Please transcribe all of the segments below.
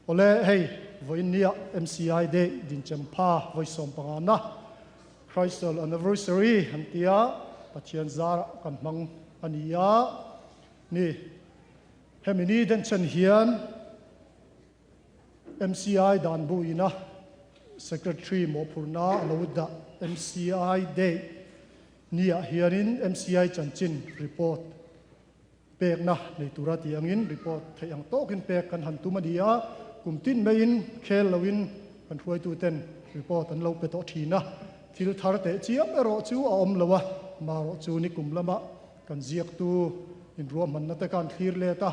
Awle hei vawiin nia MCI Day dinchem pha vawi 15 na Christal Anniversary an tia Pathian zarah kan hmang a ni a ni. Hemi ni denchen hian MCI dan bu ina Secretary mawhphurhna a lo dah MCI Day niah hianin MCI chanchin report Pekna nei tura tih angin report theih ang tawkin pek kan han tum a ni a, kum tin maiin khel loin kan hruaituten report an lo pe tawh thin a, thil thar teh chiam erawh chu a awm lo a, marawh chu nikum lama kan ziaktu inruahmanna te khan thlir let a,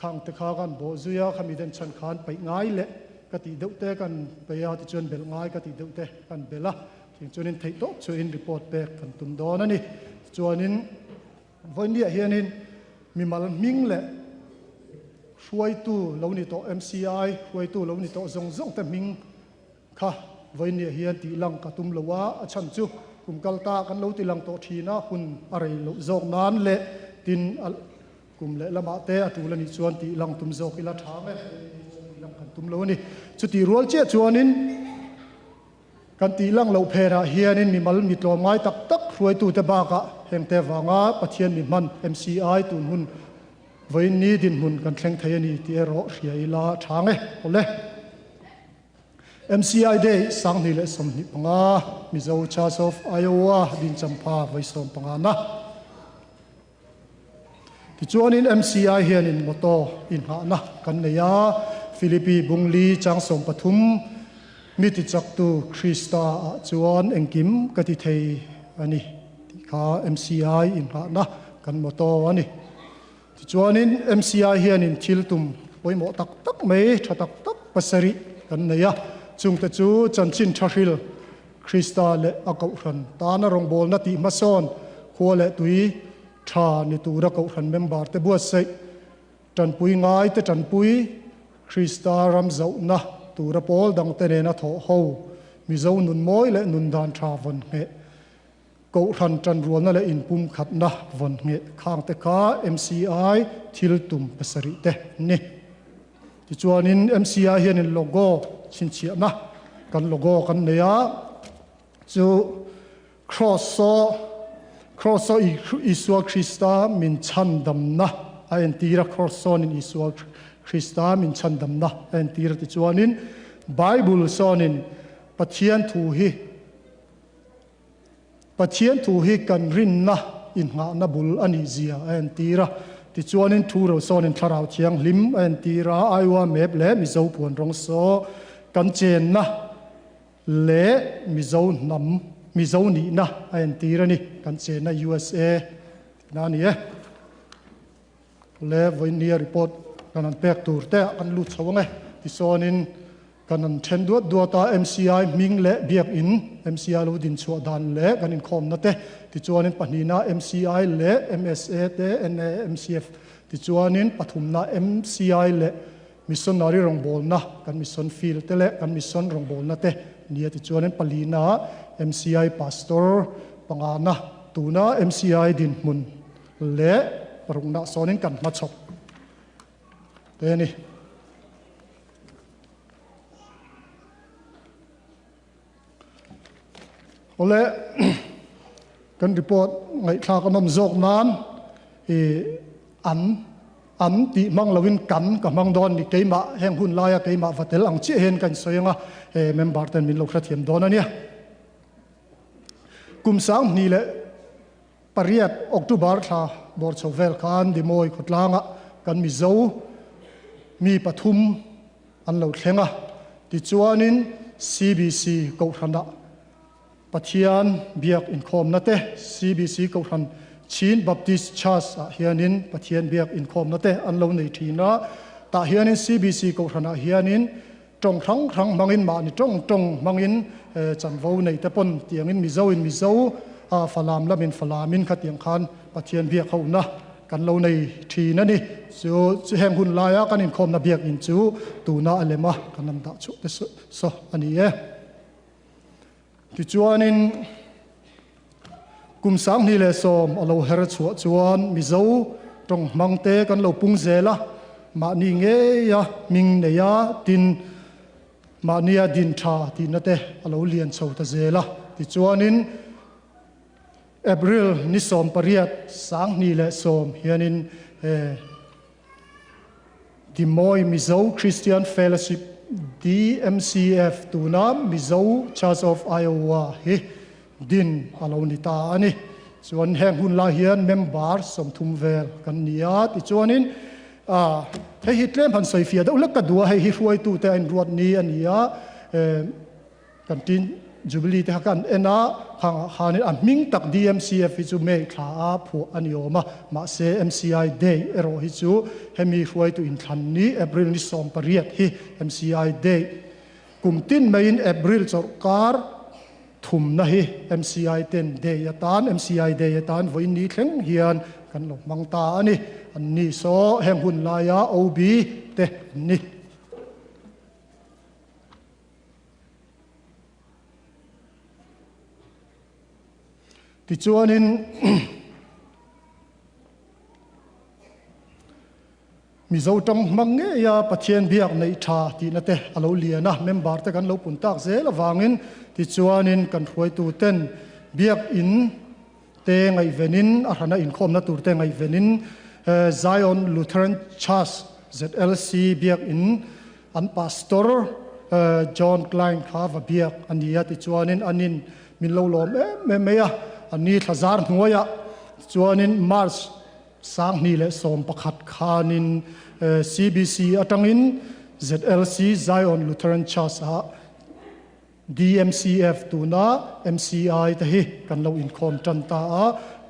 khang te kha kan bawh zui a, khami den chhan khan peih ngai leh ka tih deuh te kan peih a, tichuan belh ngai ka tih deuh te kan belh a, tiang chuanin theih tawp chuahin report pek kan tum dawn a ni. Tichuanin. Vawinia hianin mimal hming leh hruaitu lo ni tawh MCI hruaitu lo ni tawh zawng zawng te hming kha vawinia hian tih lang ka tum lo a, a chhan chu kum kal ta kan lo ti lang tawh thin a, hun a rei loh zawk nan leh tin a kum leh lamah te a tul a nih chuan tih lang tum zawk ila tha nge tih lang kan tum lo a ni. Chutih rual chiah chuanin. Kan tih lang loh phenah hianin mimal mi tlawmngai tak tak hruaitute bakah hengte vanga Pathian mi hman MCI tun hun vawiin ni dinhmun kan thleng thei a ni tih erawh hria ila tha nge awle. MCI Day 2025 Mizo Church of Iowa Dinchampha vawi 15 na. Tichuanin MCI hianin motor inghahna kan nei a, Philippi Bungli chang 13 mi tichaktu Krista ah chuan engkim ka ti thei a ni tih kha MCI inghahna kan motor a ni. Tichuanin MCI hianin thil tum pawimawh tak tak mai tha tak tak pasarih kan nei a, chungte chu chanchin tha hril Krista leh a Kohhran tana rawngbawlna tih hmasawn, khua leh tui tha ni tura Kohhran member te buatsaih, tanpui ngai te tanpui, Krista ram zauhna tura pawl dangte nena thawh ho, Mizo nun mawi leh nun dan tha vawn ngheh, Kohhran tanrualna leh inpumkhatna vawn ngheh khangte kha MCI thil tum pasarih te an ni. Tichuanin MCI hianin logo chhinchhiahna kan logo kan nei a, chu Cross saw Cross saw Isua Krista min chhandamna a entir a, Cross sawnin Isua Krista min chhandamna a entir a. Tichuanin Bible sawnin Pathian thu hi Pathian thu hi kan rinna inngahna bul a nih zia a entir a. Tichuanin thu rosawnin Thlarau Thianghlim a entir a, Iowa map leh Mizo puan rawng saw kan chenna leh Mizo hnam, Mizo nihna a entir a ni. Kan chenna USA tihna a ni e. Le vawinia report kan han pek tur te ah kan lut chho ang e. Tichuanin kan han then duat duat a, MCI hming leh biakin MCI lo din chhuah dan leh kan inkhawmna te, tichuanin pahnihna MCI leh MSA te, NAMCF, tichuanin pathumna MCI leh Missionary rawngbawlna kan mission field te leh kan mission rawngbawlna te nia tichuanin palina MCI Pastor pangana tuna MCI dinhmun leh rukna sawnin kan hmachhawp te a ni. Awle kan report ngaihthlak a nawm zawk nan i an an tih hmang loin kan ka hmang dawn ni keimah heng hun laia keimah va tel ang chiah hian ka insawi anga he member ten min lo hrethiam dawn a nia. Kum 2008 October thla bawr chho vel khan Dimawi khawtlangah kan Mizo mi pathum an lo thleng a, tichuanin CBC Kohhranah Pathian biak inkhawmna te, CBC Kohhran Chin Baptist Church ah hianin Pathian biak inkhawmna te an lo nei thin a, tah hianin CBC Kohhranah hianin Tawng hrang hrang hmangin mahni tawng tawng hmangin chanvo nei te pawn tiangin Mizo in Mizo a Falam lamin Falamin khatiang khan Pathian biak hona kan lo nei thin a ni. Chu chu heng hun laia kan inkhawmna biakin chu tuna a lem a kan han dah chhuah te saw a ni e. Tichuanin kum 2010 a lo her chhuah chuan Mizo tawng hmang te kan lo pung zel a. Mahni ngeia hming neia tin mahnia din tha tihna te a lo lian chho ta zel a. Tichuanin April ni 18 2010 hianin Des Moines Mizo Christian Fellowship, DMCF, tuna Mizo Church of Iowa hi din a lo ni ta a ni. Chuan heng hun lai hian member 30 vel kan ni a, tichuanin hei hi tlem han sawi fiah deuh hlek ka duh a, hei hi hruaitute a inruat ni a ni a, Kan tin Jubilee te kha kan en a, khangah khanin a hming tak DMCF hi chu May thla a phuah a ni awm a, mahse MCI Day erawh hi chu hemi hruaitu inthlan ni April ni 18 hi MCI Day kum tin maiin April chawlhkar thumna hi MCI ten Day atan MCI Day atan vawiin ni thleng hian kan lo hmang ta a ni. An ni saw heng hun laia OB te an ni. Tichuanin Mizo tawng hmang ngeia Pathian biak neih tha tihna te a lo lian a, member te kan lo pun tak zel avangin tichuanin kan hruaitu ten biak in te ngaihvenin a hrana inkhawmna tur te ngaihvenin Zion Lutheran Church ZLC biak in An pastor John Klein kha va biak a ni a, tichuanin anin min lo lawm em em mai a, a ni thla zar hnuaiah tichuanin March 2011 khanin CBC atangin ZLC Zion Lutheran Church ah DMCF tuna MCI te hi kan lo inkhawm tan ta a,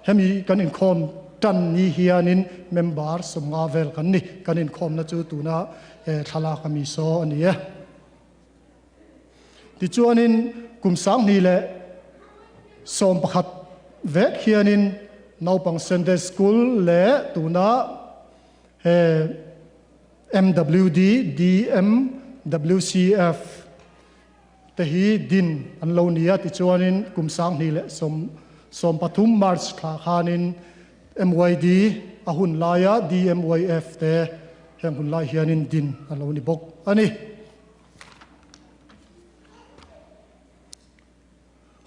hemi kan inkhawm tan ni hianin member 50 vel kan ni, kan inkhawmna chu tuna thlalak ami saw a ni e. Tichuanin kum 2011 vek hianin naupang Sunday School leh tuna MWD, DMWCF te hi din an lo ni a, tichuanin kum 2013 March thla khanin MYD a hun laia DMYF te heng hun lai hianin din a lo ni bawk a ni.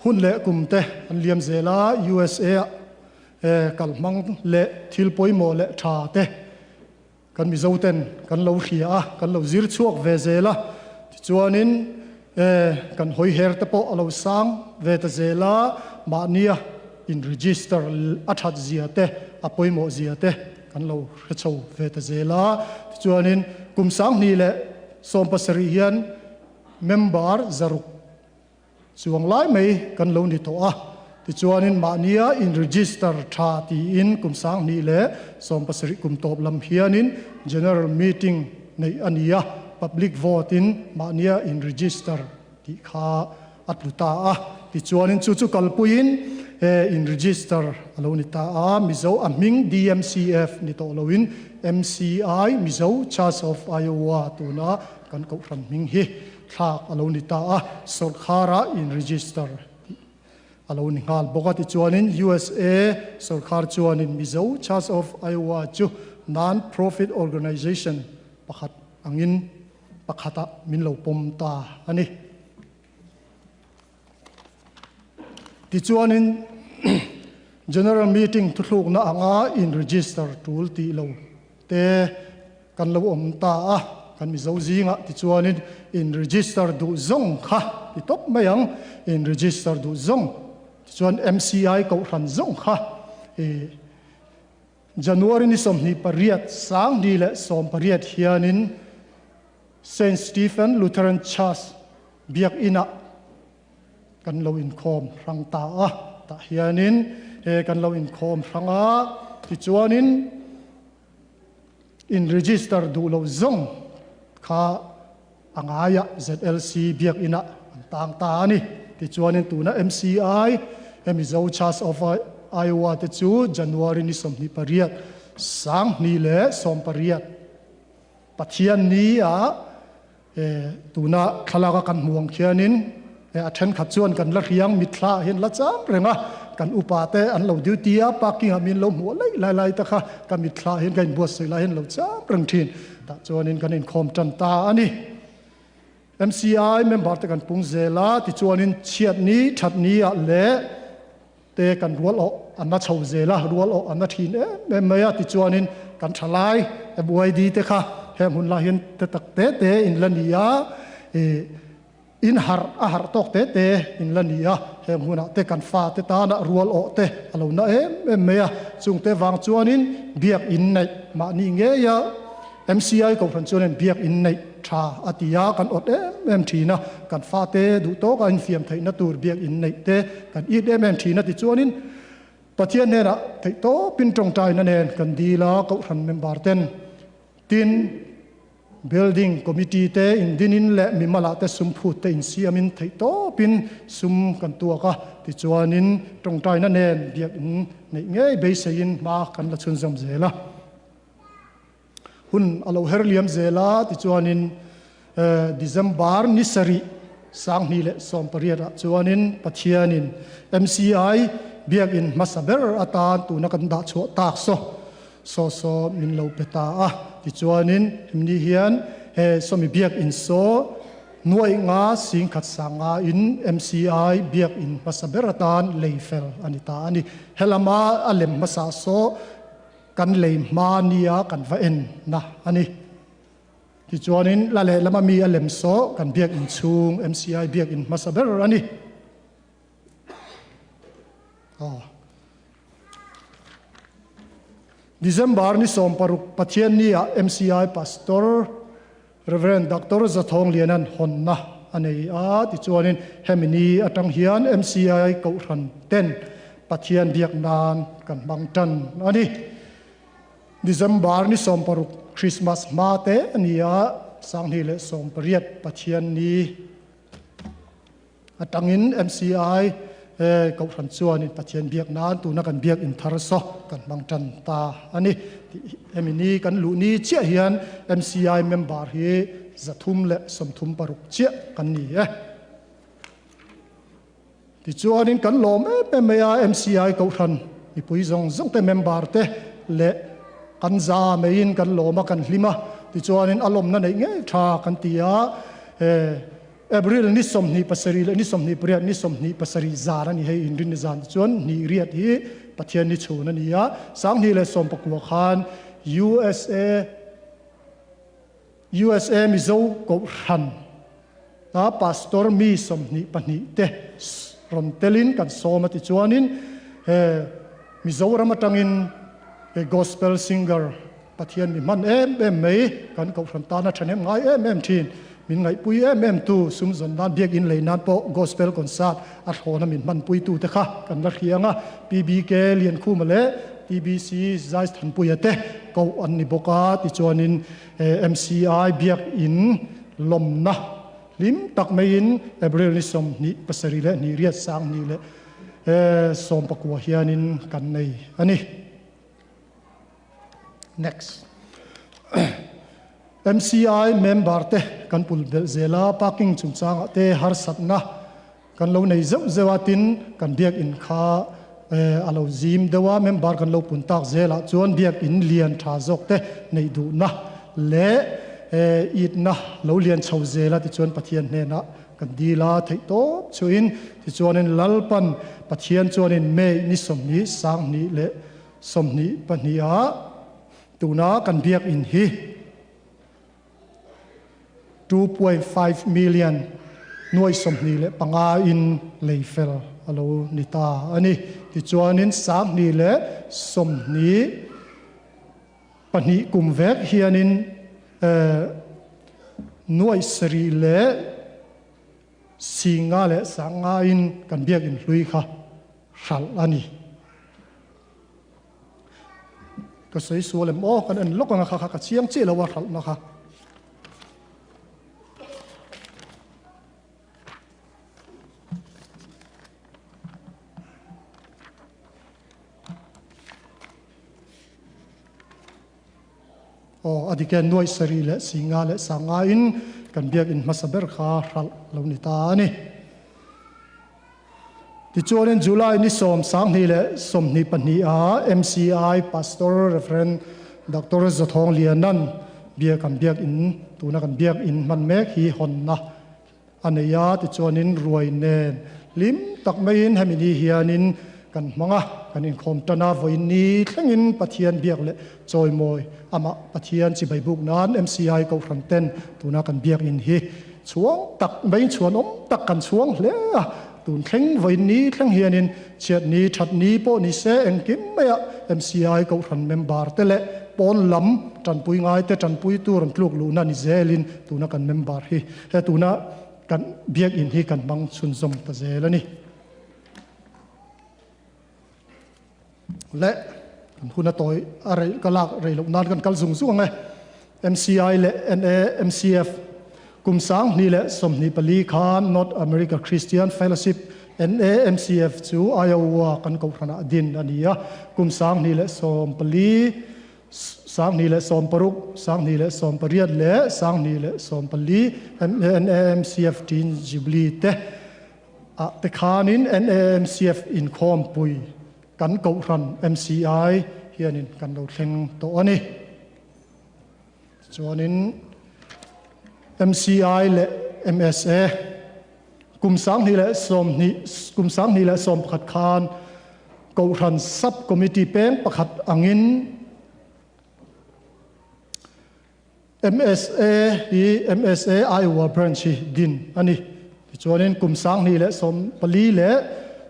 Hun leh kum te an liam zel a, USA ah kal hmang leh thil pawimawh leh tha te Kan Mizo ten kan lo hria a, kan lo zir chhuak ve zel a, tichuanin kan hawi her te pawh a lo sang ve ta zel a, mahnia in register a that zia te, a pawimawh zia te kan lo hre chho ve ta zel a, tichuanin kum 2017 hian member 600 Chuang lai mai kan lo ni tawh a, tichuanin mahnia in register tha tiin kum 2017 kum tawp lam hianin General Meeting neih a ni a, public vote in mahnia in register tih kha a tlu ta a, tichuanin chu chu kalpuiin he in register a lo ni ta a, Mizo a hming DMCF ni tawh loin MCI Mizo Church of Iowa tuna kan kohhran hming hi thlak a lo ni ta a, sawrkhara in register tih a lo ni nghal bawk a. Tichuanin USA sawrkhar chuanin Mizo Church of Iowa chu non-profit organization pakhat angin pakhatah min lo pawm ta a ni. Tichuanin General Meeting thuthlukna anga in register tul tih lo te kan lo awm ta a, kan Mizo zingah tichuanin in register duh zawng kha ti tawp mai ang, in register duh zawng tichuan MCI kohhran zawng kha i January ni 28 2018 hianin Saint Stephen Lutheran Church biakinah kan lo inkhawm hrang ta a, tah hianin he kan lo inkhawm hrang a, tichuanin in register duh loh zawng kha a ngaiah ZLC biakinah an tang ta a ni. Tichuanin tuna MCI he Mizo Church of Iowa te chu January ni 28 2018 Pathian ni a Tuna thlalak a kan hmuh ang khianin a thenkhat chuan kan la hriang mitthla ah hian la cham reng a, kan upa te an lo duty a, parking ah min lo hmuh laih lai lai te kha ka mitthla ah hian ka inbuatsaih lai hian lo cham reng thin. Tah chuanin kan inkhawm tan ta a ni. MCI member te kan pung zel a, tichuanin chhiatni thatni ah leh te kan rual awh an la chho zel a, rual awh an la thin em em mai a, tichuanin kan thalai MYD te kha heng hun lai hian te tak te te in la ni a, ih in harh a harh tawk te te in la ni a, heng hunah te kan fa te tana rual awh te a lo na em em mai a, chung te vang chuanin biak in neih mahni ngei a. MCI Kohhran chuanin biak in neih tha a ti a, kan awt em em thin a, kan fate duh tawk a infiam theihna tur biak in neih te kan it em em thin a ti chuanin Pathian hnenah theih tawpin tawngtaina nen kan dil a, Kohhran member ten tin Building Committee te indinin leh mimalah te sum phut te insiamin theih tawpin sum kan tuak a, tichuanin tawngtaina nen biak in neih ngei beiseiin hma kan la chhunzawm zel a. Hun a lo her liam zel a, tichuanin December ni sarih 2018 ah chuanin Pathianin MCI biakinn hmasa ber atan tuna kan dah chhuah tak saw saw saw min lo pe ta a, tichuanin hemni hian he sawmi biakinn saw nuaih nga singkhat sanga in MCI biakinn hmasa ber atan lei fel a ni ta a ni. Helama a lem hmasa saw Kan lei hma nia kan va en na a ni. Tichuanin la leh lama mi a lem saw kan biakinn chhung MCI biakinn hmasa ber a ni. Aw. December ni 16 Pathian ni ah MCI Pastor Rev. Doctor Zathawng Lianan hawnna a nei a, tichuanin hemi ni atang hian MCI Kohhran ten Pathian biak nan kan hmang tan a ni. December ni 16 Christmas hma te a ni a, 2018 Pathian ni Atangin MCI Kohhran chuanin Pathian biak nan tuna kan biak in thar saw kan hmang tan ta a ni. Hemi ni kan luh ni chiah hian MCI member hi 336 chiah kan ni e. Tichuanin kan lawm em em mai a, MCI Kohhran mipui zawng zawng te member te leh kan za maiin kan lawm a, kan hlim a. Tichuanin a lawmna neih ngei tha kan ti a. April ni 27 leh ni 28 ni 27 zan a ni hei inrinni zan te chuan hnih riat hi Pathian ni chhun a ni a, 2019 khan usa usa Mizo Kohhran a Pastor mi 22 te rawn telin kan sawm a tichuanin he Mizoram atangin he Gospel Singer Pathian mi hman em em mai, kan Kohhran tana thahnem ngai em em thin, min ngaihpui em em tu, sum zawn nan biakinn lei nan pawh Gospel Concert a thlawna min hmanpui tu te kha kan la hriang a, PBK Liankhuma leh TBC Zaithanpuia te koh an ni bawk a, tichuanin MCI biakinn lawmna hlim tak maiin April ni 27 leh hnih riat 2019 hianin kan nei a ni. Next. MCI member te kan pul belh zel a, parking chungchangah te harsatna kan lo nei zeuh zeuh a, tin kan biakinn kha a lo zim deuh a, member kan lo pun tak zelah chuan biakinn lian tha zawk te neih duhna leh itna lo lian chho zel a tichuan Pathian hnenah kan dil a theih tawp chuin tichuanin Lalpan Pathian chuanin May ni 20 sang hnih leh 22 ah tuna kan biakinn hi 2.5 million nuai 25 in lei fel a lo ni ta a ni. Tichuanin 2022 kum vek hianin nuai sarih leh singa leh sanga in kan biakinn hlui kha hralh a ni. Ka sawi sual em aw, kan en lawk anga kha kha ka chiang chiah lo a hralhna kha. Aw, a dik e, nuaih sarih leh singa leh sanga in kan biakinn hmasa ber kha hralh lo ni ta a ni. Tichuanin July ni 10 2022 ah MCI Pastor Rev. Doctor Zathawng Lianan Bia kan biak in tuna kan biak in hman mek hi hawnna a nei a, tichuanin ruai nen hlim tak maiin hemi ni hianin kan hmang a, kan inkhawm tan a, vawiin ni thlengin Pathian biak leh chawimawi amah Pathian chibai buk nan MCI Kohhran ten tuna kan biak in hi chhuang tak maiin chhuan awm tak kan chhuang hle a, tun thleng vawiin ni thleng hianin chhiat ni that ni pawh ni se engkim maiah MCI Kohhran member te leh pawn lam tanpui ngai te tanpui tur an tluk luhna ni zelin tuna kan member hi He tuna kan biakinn hi kan hmang chhunzawm ta zel a ni. Le kan hun a tawi a rei ka lak rei loh nan kan kal zung zung ang e. MCI leh NAMCF kum 2024 khan North America Christian Fellowship NAMCF chu Iowa kan kohhranah din a ni a. Kum 2014 2016, 2018 leh 2014 NAMCF Teen Jubilee te ah te khanin NAMCF inkhawmpui kan Kohhran MCI hianin kan lo thleng tawh a ni. Tichuanin MCI leh MSA kum 2020, kum 2011 khan Kohhran Sub Committee peng pakhat angin MSA hi MSA Iowa Branch hi din a ni. Tichuanin kum 2014 leh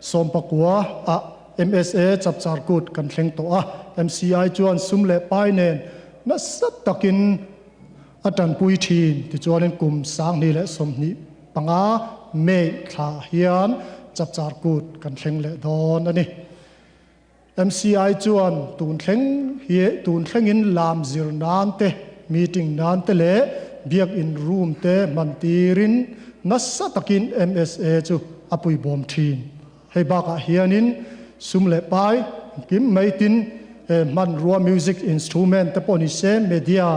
19 ah MSA Chapchar Kut kan thleng tawh a. MCI chuan sum leh pai nen nasa takin a tanpui thin. Tichuanin kum 2025 May thla hian Chapchar Kut kan thleng leh dawn a ni. MCI chuan tun thleng hi tun thlengin lam zir nan te, meeting nan te leh biakin room te hman tirin nasa takin MSA chu a puibawm thin. Hei bakah hianin sum leh pai engkim mai tin hmanrua music instrument te pawh ni se media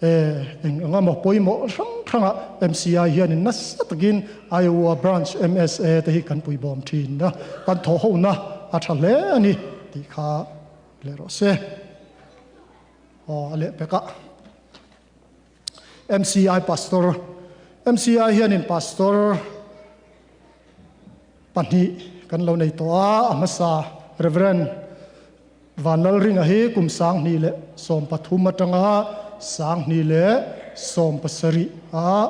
Eng anga maw pawimawh hrang hrangah MCI hianin nasa takin Iowa Branch MSA te hi kan puibawm thin a, kan thawhhona a tha hle a ni tih kha leh rawh se. Aw a lehpek a. MCI Pastor MCI hianin Pastor pahnih kan lo nei tawh a, a hmasa Rev. Vanlalringa hi kum 2013 atanga 2017 ah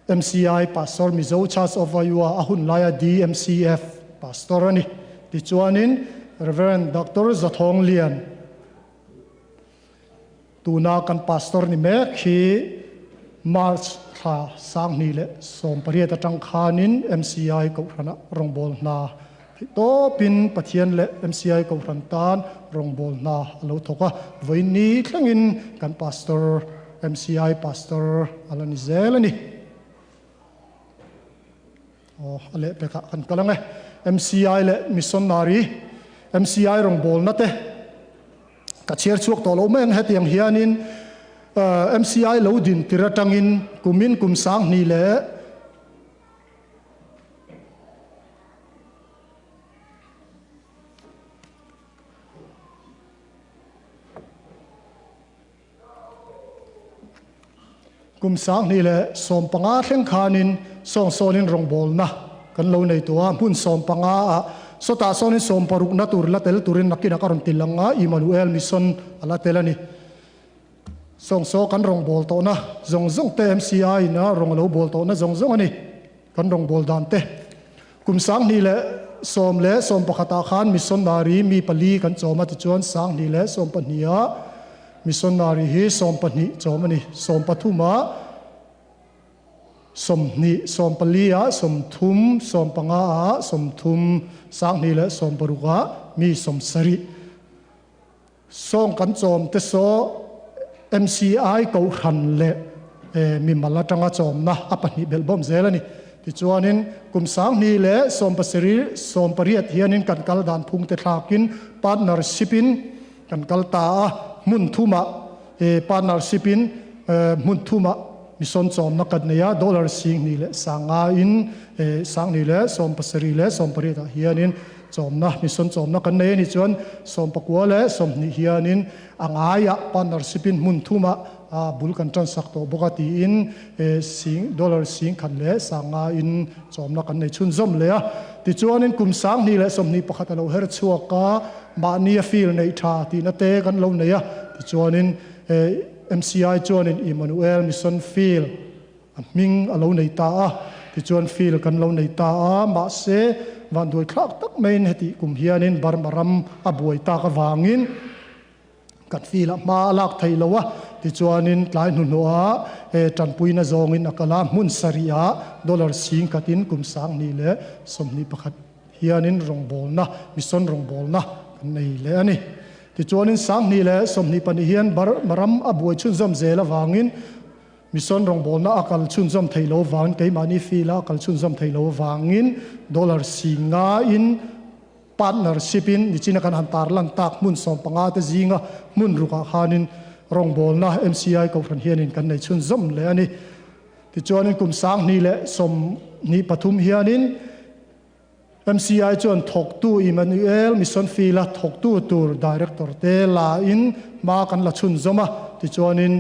MCI Pastor Mizo Church of Iowa a hun laia DMCF Pastor a ni. Tichuanin Rev. Doctor Zathawng Lian tuna kan Pastor ni mek hi March thla 2018 atang khanin MCI Kohhranah rawngbâwl hna theih tawpin Pathian leh MCI Kohhran tan rawngbâwl hna a lo thawk a, vawiin ni thlengin kan Pastor, MCI Pastor a la ni zel a ni. Aw, a lehpekah kan kal ang e. MCI leh Missionary, MCI rawngbâwlna te. Ka chhiar chhuak tawh lo mai ang hetiang hianin MCI lo din tir atangin kumin kum 2000 leh Kum 2015 thleng khanin sawngsawnin rawngbawlna kan lo nei tawh a, hmun 15 ah sawtah sawnin sawmparukna tur la tel turin nakinah ka rawn ti lang a, Immanuel Mission a la tel a ni. Sawngsaw kan rawngbâwl tawhna zawng zawng te MCI in a rawng a lo bâwl tawhna zawng zawng a ni, kan rawngbâwl dan te. Kum 2011 ah khan missionary mi pali kan chawm a tichuan 2012 ah missionary hi 12 chawm a ni. 13 ah 20, 14 ah 30, 15 ah 30, 2016 ah mi 70. Sawng kan chawm te saw MCI Kohhran leh mimal atanga chawmna a pahnih belh bawm zel a ni. Tichuanin kum 2017 18 hianin kan kal dan phung te thlakin partnership in kan kal ta a, hmun thumah partnership in hmun thumah mission chawmna kan nei a, dollar 10,000 in 2017 leh 18 ah hianin. chawmna, mission chawmna kan nei a ni chuan 19 leh 20 hianin a ngaiah partnership in hmun thumah bul kan tan sak tawh bawk a tiin sing dollar 10,000 leh 50 in chawmna kan nei chhunzawm leh a. Tichuanin kum 2021 a lo her chhuak a, mahni a feel neih tha tihna te kan lo nei a. Tichuanin MCI chuanin Emmanuel Mission Field a hming a lo nei ta a, tichuan field kan lo nei ta a, mahse vanduai thlak tak maiin hetih kum hianin Burma ram a buai tak avangin kan field ah hma a lak thei lo a, tichuanin tlai hnuhnawhah tanpuina zawngin a kal a, hmun sarihah dollar 10,000 in kum 2021 hianin rawngbawlna, mission rawngbawlna kan nei leh a ni. Tichuanin 2022 hian Burma ram a buai chhunzawm zel avangin Mission rawngbawlna a kal chhunzawm theih lo vangin, keimahni field a kal chhunzawm theih lo vangin dollar 50 in partnership in nichina kan han tarlan tak hmun 15 te zinga hmun rukah khanin rawngbawlna MCI Kohhran hianin kan nei chhunzawm leh a ni. Tichuanin kum 2023 hianin MCI chuan thawktu Emmanuel Mission Field-a thawktu tur Director te la in hma kan la chhunzawm a, tichuanin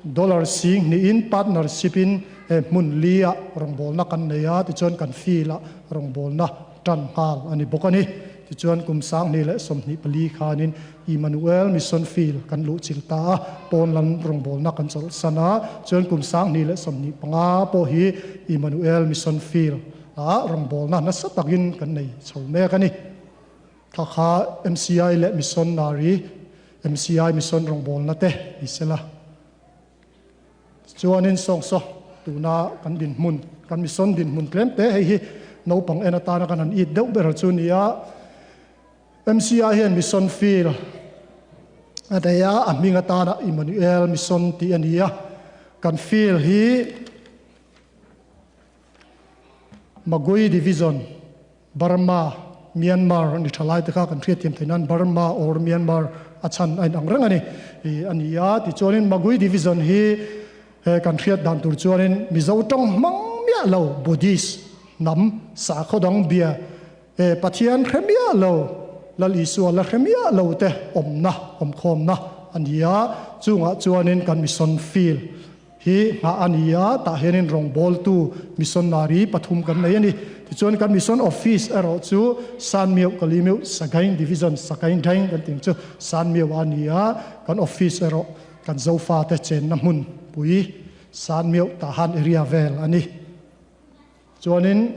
dollar 2000 in partnership in hmun li ah rawngbawlna kan nei a, tichuan kan field ah rawngbawlna tan nghal a ni bawk a ni. Tichuan kum 2024 khanin Emmanuel Mission Field kan luh chilh ta a, pawn lam rawngbawlna kan chawlhsan a, chuan kum 2025 pawh hi Emmanuel Mission Field Ah rawngbawlna nasa takin kan nei chho mek a ni. Thla kha MCI leh Missionary, MCI Mission rawngbawlna te ni sela. Chuanin sawngsaw tuna kan dinhmun, kan mission dinhmun tlem te hei hi naupang en atana kan han it deuh ber chu ni a. MCI hian Mission Field a nei a, a hming atana Emmanuel Mission tih a ni a. Kan field hi Magui Division, Burma, Myanmar a ni tha lai te kha kan hriatthiam theih nan Burma or Myanmar a chhan a inang reng a ni a ni a. Tichuanin Magui Division hi kan hriat dan tur chuanin Mizo tawng hmang miah lo Buddhist hnam sakhaw dang bia Pathian hre miah lo Lal Isua la hre miah lo te awmna awmkhawmna a ni a. Chungah chuanin kan mission field Hi nghah a ni a, tah hianin rawngbawltu missionary pathum kan nei a ni. Tichuan kan mission office erawh chu Sanmiau Kalimiu Sagaing Division Sagaing Daing kan tih ang chu Sanmiau a ni a, kan office erawh kan Zofate chenna hmun pui Sanmiau Tahan area vel a ni. Chuanin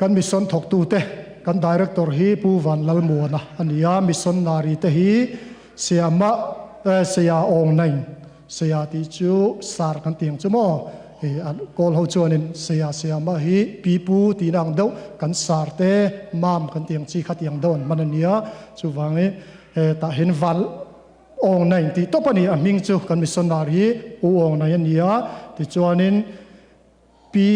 kan mission thawktute kan director hi Pu Vanlalmuana a ni a, missionary te hi Siama Saya Awng Naing, Saya tih chu sar kan tih ang chu maw, kawl ho chuanin Saya Siama hi pi pu tihna ang deuh kan sar te mam kan tih ang chi kha tih ang deuh an hman a ni a, chuvangin tah hian Van Awng Naing tih tawp a ni, a hming chu kan missionary hi U Awng Naing a ni a, tichuanin Pi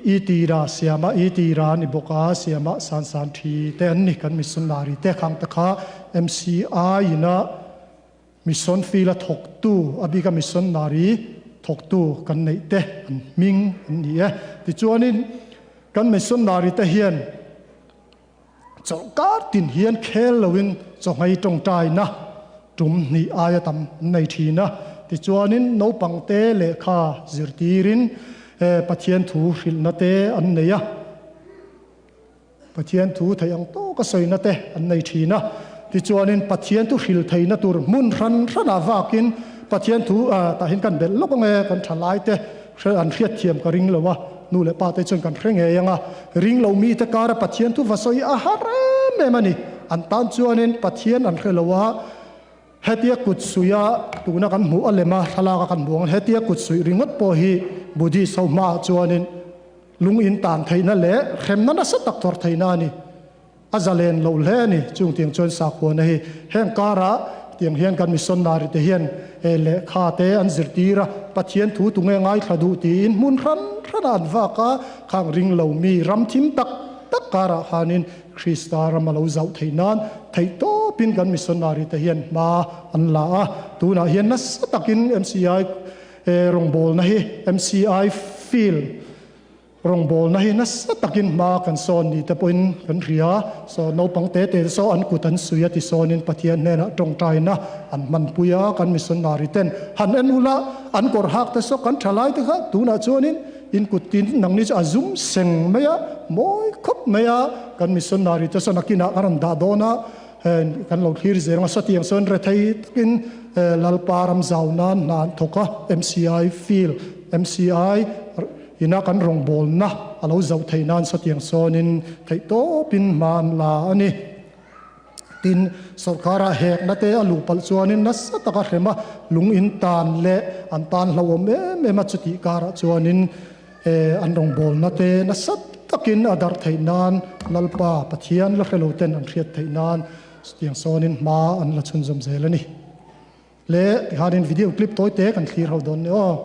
I Tira Siama I Tira a ni bawk a, Siama San San Thi te an ni, kan missionary te khang te kha MCI ina mission field a thawktu, a bika missionary thawktu kan neih te an hming an ni e. Tichuanin kan missionary te hian Chawlhkar tin hian khel loin chawhmei tawngtaina tum hnih aia tam an nei thin a. Tichuanin naupangte lehkha zirtirin Pathian thu hrilhna te an nei a. Pathian thu theih ang tawka sawina te an nei thin a. Tichuanin Pathian thu hril theihna tur hmun hran hranah vakin Pathian thu tah hian kan belh lawk ang e, kan thalaite An hriatthiam ka ring lo a, nu leh pa te chuan kan hre ngei ang a, ring lo mite kara Pathian thu va sawi a har em em a ni. An tan chuanin Pathian an hre lo a, hetia kut suih a tuna kan hmuh a lem a, thlalak a kan hmuh ang hetia kut suih ringawt pawh hi Buddhist ho hmaah chuanin lung in tan theihna leh hremna nasa tak thawr theihna a ni. A zalen lo hle a ni. Chung tiang chuan sakhuana hi heng karah tiang hian kan missionary te hian lehkha te an zirtir a, Pathian thu tunge ngaithla duh tiin hmun hran hranah an vak a, khang ring lo mi ram thim tak tak karah khanin Krista ram a lo zauh theih nan theihtawpin kan missionary te hian hma an la a, tunah hian nasa takin MCI rawngbawlna hi MCI field. Rawngbawlna hi nasa takin hma kan sawn ni te pawhin kan hria. Saw naupang te te saw an kut an suih a ti sawnin Pathian hnenah tawngtaina an hmanpui a, kan missionary ten han en ula an kawr hak te saw kan thalai te kha tunah chuanin in kut tin nangni chu a zum seng mai a, mawi khawp mai a, kan missionary te saw nakinah kan rawn dah dawn a, kan lo thlir zel ang a, sawtiang sawn rethei takin Lalpa ram zau nan hna an thawk a, MCI field, MCI. Ina kan rawngbawlna a lo zauh theih nan sawtiang sawnin theihtawpin hma an la a ni. Tin, sawrkara hekna te a luh palh chuanin nasa taka hrem a, lung in tan leh an tan hlauhawm em em a, chutih karah chuanin an rawngbawlna te nasa takin a darh theih nan Lalpa Pathian la hre lo ten an hriat theih nan sawtiang sawnin hma an la chhunzawm zel a ni. Le tikhanin video clip tawi te kan thlir ho dawn ni aw.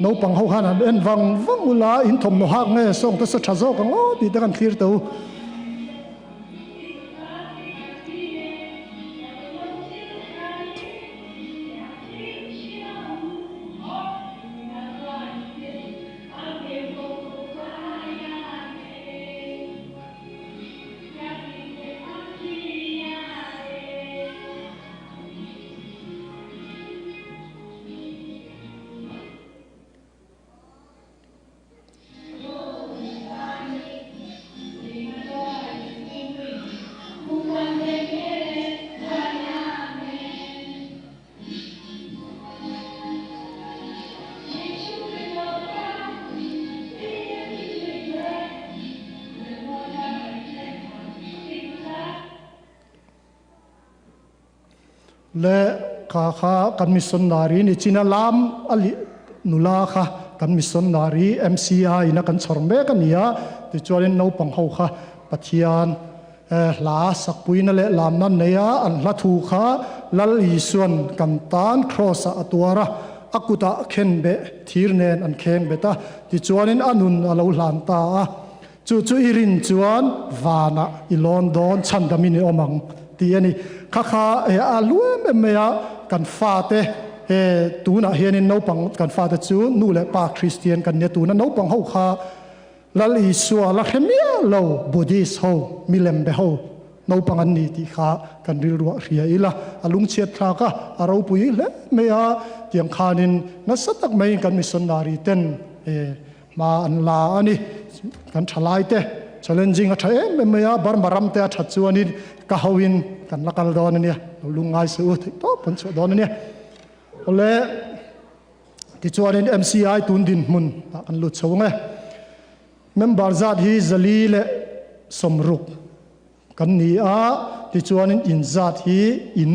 Naupang ho khan han en vang vang ula in thawmhnaw hak nge sawng te sa tha zawk ang aw tih te kan thlir teu. Le kha kha kan missionary ni china lam a li nula kha kan missionary MCI ina kan chhawr mek a ni a, tichuanin naupang ho kha Pathian hla sakpuina leh lamna nei a, an hla thu kha Lal Isuan kan tan Kraws-ah a tuar a, a kutah khenbeh thir nen an kheng bet a, tichuanin a nun a lo hlan ta a. Chu chu i rin chuan vanah i lawn dawn chhandamin i awm ang tih a ni. Kha kha he a lu em em mai a, kan fate he tunah hianin naupang kan fate chu nu leh pa Kristian kan nia tuna naupang ho kha Lal Isua la hre miah lo Buddhist ho milem be ho naupang an ni tih kha kan rilruah hria ila a lungchhiat thlak a, a ropui hle mai a, tiang khanin nasa tak maiin kan missionary ten he Hma an la a ni. Kan thalai te challenging a tha em em mai a, Burma ram te a that chuanin ka hoin kan la kal dawn a nia, lo lungngai suh u, theih tawp kan chhuah dawn a nia. Awle, tichuanin MCI tun dinhmun ah kan lut chho ang e. Member zat hi 400 leh 60 Kan ni a, tichuanin inzat hi in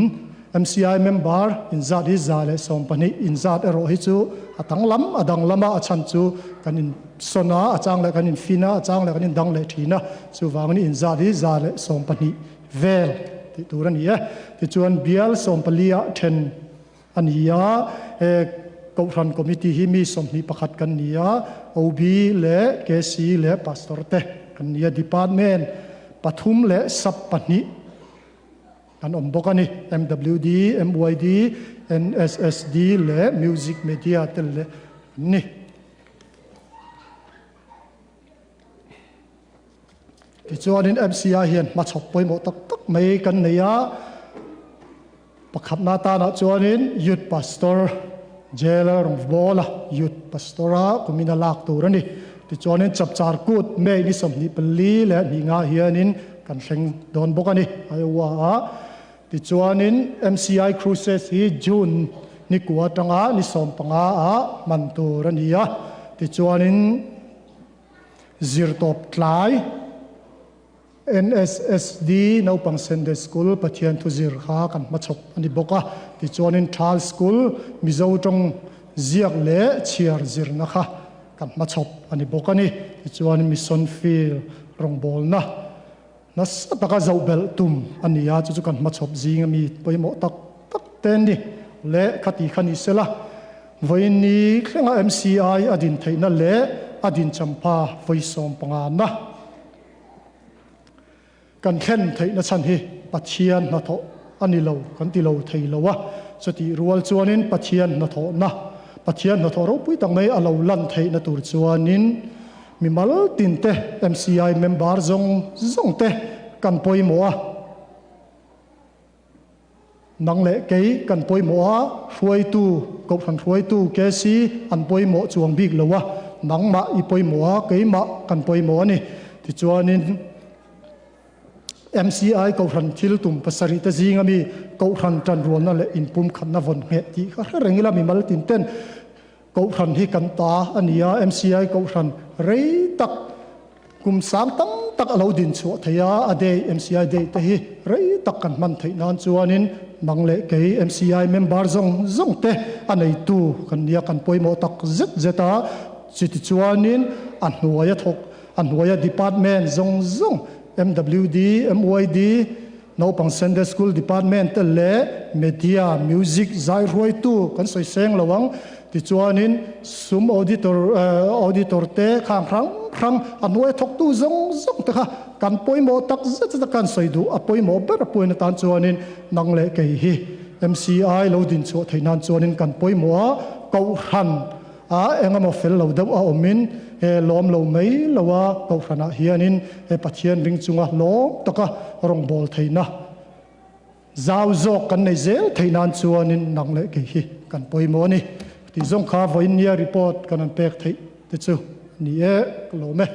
MCI member inzat hi 112 inzat erawh hi chu a danglam a danglam a, a chhan chu kan insawn a, a chang leh kan infin a, a chang leh kan indang leh thin a, chuvangin inzat hi 112 vel tih tur a ni e. Tichuan bial 14 ah then a ni a, he Kohhran Committee hi mi 21 kan ni a, OB leh KC leh Pastor te kan ni a, Department pathum leh Sub pahnih kan awm bawk a ni, MWD, MYD, NSSD leh Music Media te leh an ni. Tichuanin MCI hian hmachhawp pawimawh tak tak mai kan nei a, Pakhatna tanah chuanin Youth Pastor Jailer Rawngbawla Youth Pastor-a kumin a lak tur a ni. Tichuanin Chapchar Kut May ni 24 leh hnih ngah hianin kan thleng dawn bawk a ni Iowa-ah. Tichuanin MCI Crusade hi June ni kua atanga ni sawmpanga-ah hman tur a ni a. Tichuanin zirtawp tlai. NSSD Naupang Sunday School Pathian thu zir kha kan hmachhawp a ni bawk a, tichuanin Thal School Mizo tawng ziak leh chhiar zirna kha kan hmachhawp a ni bawk a ni. Tichuanin Mission Field rawngbawlna nasa taka zoh belh tum a ni a, chu chu kan hmachhawp zinga mi pawimawh tak tak te an ni. Le khati kha ni sela, vawiin ni thlenga MCI a din theihna leh a din champha vawi sawmpangana. Kan thlen theihna chhan hi Pathian hnathawh a ni lo kan ti lo thei lo a. Chutih rual chuanin Pathian hnathawhna, Pathian hnathawh ropui tak mai a lo lan theihna tur chuanin mimal tinte MCI member zawng zawng te kan pawimawh a. Nang leh kei kan pawimawh a, hruaitu, Kohhran hruaitu KC an pawimawh chuang bik lo a, nangmah i pawimawh a, keimah kan pawimawh a ni. Tichuanin MCI Kohhran thil tum pasarih te zinga mi Kohhran tanrualna leh inpumkhatna vawn ngheh tih kha hre reng ila mimal tin ten Kohhran hi kan ta a ni a, MCI Kohhran rei tak kum sang tam tak a lo din chhuah thei a, a day MCI day te hi rei tak kan hman theih nan chuanin nang leh kei MCI member zawng zawng te a neitu kan nia kan pawimawh tak zet zet a, chuti chuanin a hnuaia thawk a hnuaia department zawng zawng MWD, MYD, Naupang Sunday School Department te leh Media, Music zai hruaitu kan sawi seng lo ang. Tichuanin sum auditor auditor te khang hrang hrang a hnuai thawktu zawng zawng te kha kan pawimawh tak zet zet a kan sawi duh a pawimawh ber a puaina tan chuanin nang leh kei hi MCI lo din chhuah theih nan chuanin kan pawimawh a Kohhran A engemaw fel lo deuh a awmin he lawm lo mai lo a Kohhranah hianin he Pathian ring chunga lawm taka rawngbâwl theihna zau zawk kan nei zel theih nan chuanin nang leh kei hi kan pawimawh a ni tih zawng kha vawiin nia report kan han pek theih te chu a ni e, ka lawm e.